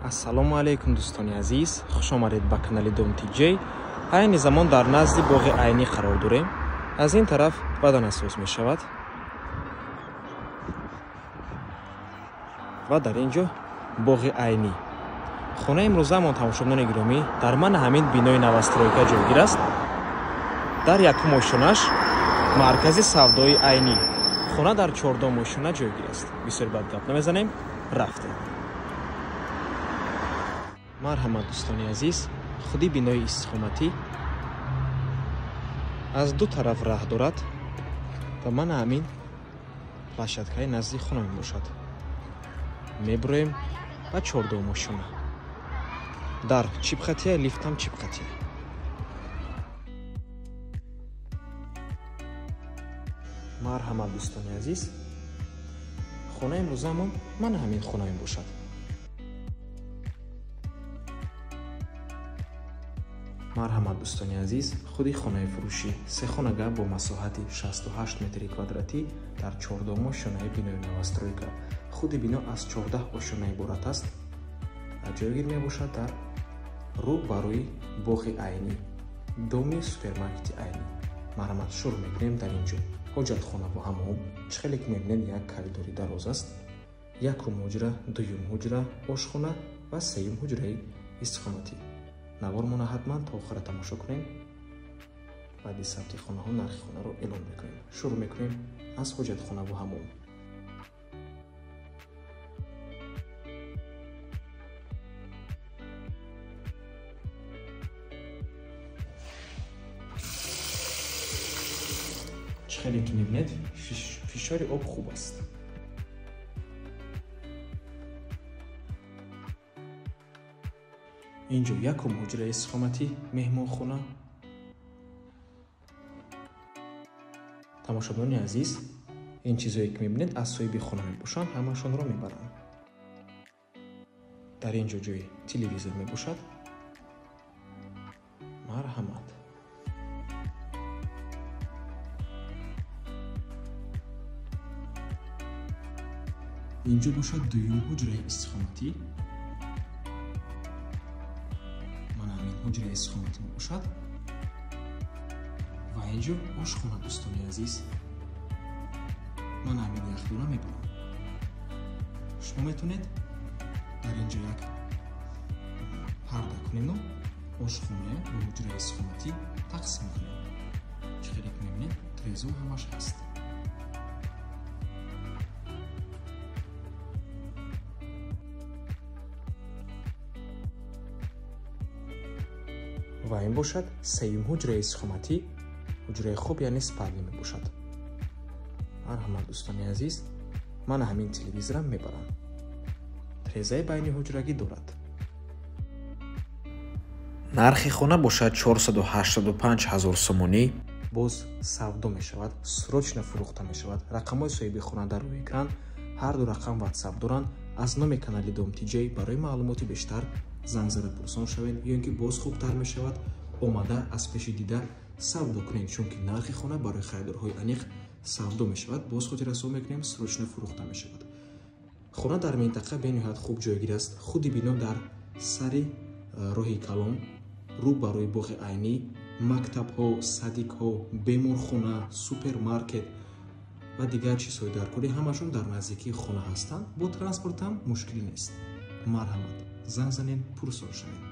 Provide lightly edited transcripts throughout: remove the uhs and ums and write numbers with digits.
Ассалому алайкум, дӯстони азиз, хуш омадед ба канали Дом ТЖ. Айни замон дар назди боғи Айнӣ қарор дорем. Аз ин тараф баданасоз мешавад ва дар ин ҷо боғи Айнӣ. Хонаи имрӯзаамон, тамошобинони гиромӣ, дар мана ҳамин бинои новостройка ҷойгир аст. Дар якум ошёнаш маркази савдои Айнӣ. Хона дар чордум ошёна ҷойгир аст. Бисёр бад гап намезанем, рафтем. Марҳамат, дӯстони азиз, худи бинои истиқоматӣ аз ду тараф раҳ дорад ва мана ҳамин площадкаи назди хона мебошад. Мебуроем ба чордум ошёна. Дар чипхатия, лифтам чипхатия. Марҳамат, дӯстони азиз, хонаи имрӯзаамон мана ҳамин хона мебошад. Марҳамат, дӯстони азиз, худи хонаи фурӯшӣ сехонага бо масоҳати 68 метри квадратӣ дар чордум ошёнаи бинои новостройка. Худи бино аз 14 ошёна иборат аст. Ҷойгир мебошад дар рӯ ба рӯи боғи Айнӣ, доми супермаркети Айнӣ. Марҳамат, шурӯъ мекунем. Дар ин ҷо ҳоҷатхона бо ҳаммом. Чӣ хеле ки мебинед, як коридори дароз аст. Якум ҳуҷра, дуюм ҳуҷра, ошхона ва сеюм ҳуҷраи истиқоматӣ. Навормона ҳатман то охира тамошо кунем. Баъди сабти хонаҳо нархи хонаро эълон мекунем. Шурӯъ мекунем аз ҳоҷатхона бо ҳаммом. Чӣ хеле ки мебинед, фишори об хуб аст. Инҷо якум ҳуҷраи истиқоматӣ, меҳмонхона. Тамошобинони азиз, ин чизҳое ки мебинед аз соҳиби хона мебошанд, ҳамашонро мебаранд. Дар ин ҷо ҷои телевизор мебошад. Марҳамат. Инҷо бошад дуюм ҳуҷраи истиқоматӣ. Мана ҳамин ҳуҷраи истиқоматӣ мебошад. Ва инҷо ошхона, дӯстони азиз. Мана ҳамин яхдона мебарам. Шумо метавонед дар инҷо як парда кунену ошхона бо ҳуҷраи истиқоматӣ тақсим кунед. Чӣ хеле ки мебинед, трезо ҳамаш ҳаст. Ва ин бошад сеюм ҳуҷраи истиқоматӣ, ҳуҷраи хоб, яъне спальня мебошад. Марҳамат, дӯстони азиз, мана ҳамин телевизорам мебарам. Трезаи байни ҳуҷрагӣ дорад. Нархи хона бошад 485 ҳазор сомонӣ. Боз савдо мешавад, срочно фурӯхта мешавад. Рақамҳои соҳиби хона дар рӯи экран, ҳар ду рақам WhatsApp доранд. Аз номи канали Дом ТЖ барои маълумоти бештар занг зада пурсон шавед, ё ин ки боз хубтар мешавад омада аз пеши дида савдо кунед, чунки нархи хона барои харидорҳои аниқ савдо мешавад. Боз хотиррасон мекунем, срочно фурӯхта мешавад. Хона дар минтақа бениҳоят хуб ҷойгир аст. Худи бино дар сари роҳи калон, рӯ ба рӯи боғи Айнӣ, мактабҳо, садикҳо, беморхона, супермаркет ва дигар чизҳои даркорӣ ҳамашон дар наздикии хона ҳастанд. Бо транспорт ҳам мушкилӣ нест. Марҳамат, занг занед, пурсон шавед.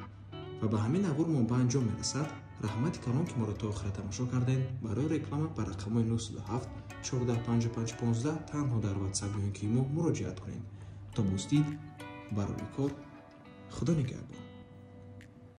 Ва ба ҳамин навормон ба анҷом мерасад. Раҳмати калон, ки моро то охира тамошо кардед. Барои реклама ба рақамҳои 907 14 55 15 танҳо дар WhatsApp ё ин ки мо муроҷиат кунед. То боздид, барои кор, Худо нигаҳбон.